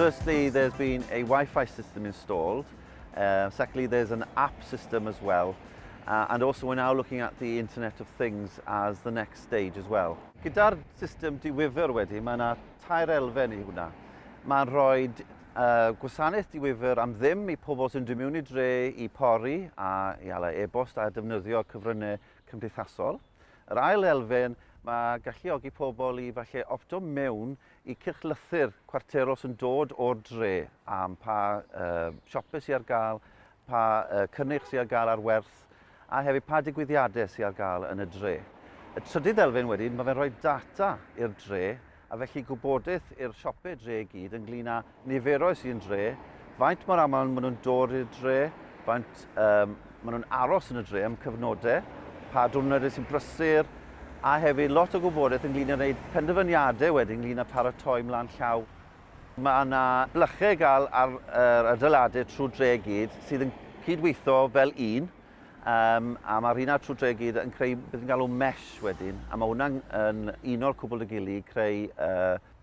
Firstly, there's been a Wi-Fi system installed. Secondly, there's an app system as well. And also we're now looking at the Internet of Things as the next stage as well. Gyda'r system diwifr wedyn, mae yna tair elfen i hwnna. Mae'n rhoi gwasanaeth diwifr am ddim i pobl sy'n dod mewn i dre i pori a i ala e-bost a defnyddio cyfryngau cymdeithasol. Yr ail elfen, mae galluogi pobl i falle opto mewn i cylchlythyr cwarterol sy'n dod o'r dre am pa siopau sydd ar gael, pa cynnyrch sydd ar gael ar werth, a hefyd pa digwyddiadau sydd ar gael yn y dre. Y trydydd elfen wedyn, mae fe'n rhoi data i'r dre, a felly gwybodaeth i'r siopau dre i gyd ynglyn â niferoedd sydd yn dre, faint mor aml maen nhw'n dod i'r dre, faint maen nhw'n aros yn y dre am cyfnodau, pa diwrnodau sy'n brysur, a hefyd lot o gwybodaeth ynglyn â gwneud penderfyniadau wedyn ynglyn â paratoi mlaen llaw. Mae yna blychau i gael ar yr adeiladau trwy dre i gyd sydd yn cydweithio fel un, a mae'r un trwy dre i gyd yn creu beth ni'n galw mesh wedyn, a mae hwnna'n yn uno'r cwbl dy gilydd i creu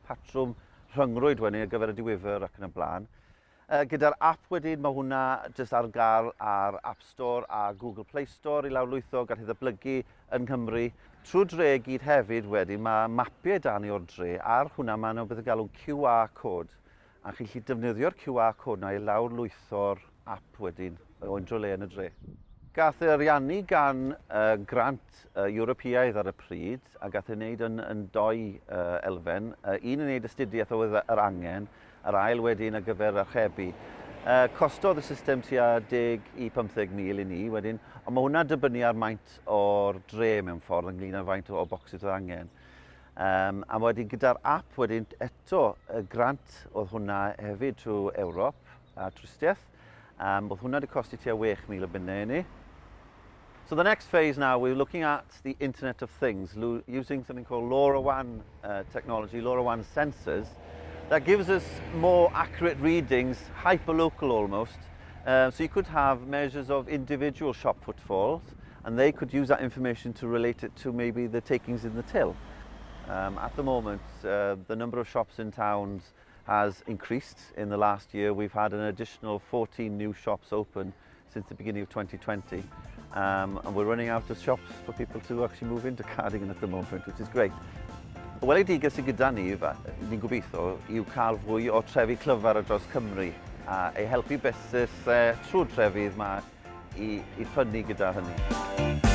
patrwm rhyngrwyd wedyn ar gyfer y diwifr ac yn y blaen. Gyda'r app wedyn, mae hwnna jyst ar gael ar App Store a Google Play Store i lawrlwytho, gallu ddatblygu yn Nghymru. Trwy dre i gyd hefyd wedyn, mae mapiau da ni o'r dre, ar hwnna mae yna beth yn galw'n QR code, a chi'n gallu defnyddio'r QR code na i lawrlwytho'r app wedyn o unrhyw le yn y dre. Gath ei ariannu gan grant Ewropeaidd ar y pryd, a gath ei wneud yn dou elfen. Un yn wneud astudiaeth oedd yr angen, yr ail wedyn ar gyfer archebu. Costodd y system tua 10 i 15 mil i ni wedyn, ond mae hwnna'n dibynnu ar maint o'r dre mewn ffordd ynglyn â faint o bocsys oedd angen. A wedyn gyda'r app wedyn eto, y grant oedd hwnna hefyd trwy Ewrop a twristiaeth. Oedd hwnna wedi costi tua 6,000 o bunnau i ni. So the next phase now, we're looking at the Internet of Things, using something called LoRaWAN technology, LoRaWAN sensors, that gives us more accurate readings, hyper-local almost. So you could have measures of individual shop footfalls, and they could use that information to relate it to maybe the takings in the till. At the moment, the number of shops in towns has increased. In the last year, we've had an additional 14 new shops open since the beginning of 2020. And we're running out of shops for people to actually move into Cardigan at the moment, which is great. Y weledigaeth sydd gyda ni, ni'n gobeithio, yw cael fwy o trefi clyfar ar draws Cymru a ei helpu busnes trwy'r trefydd yma i ffynnu gyda hynny.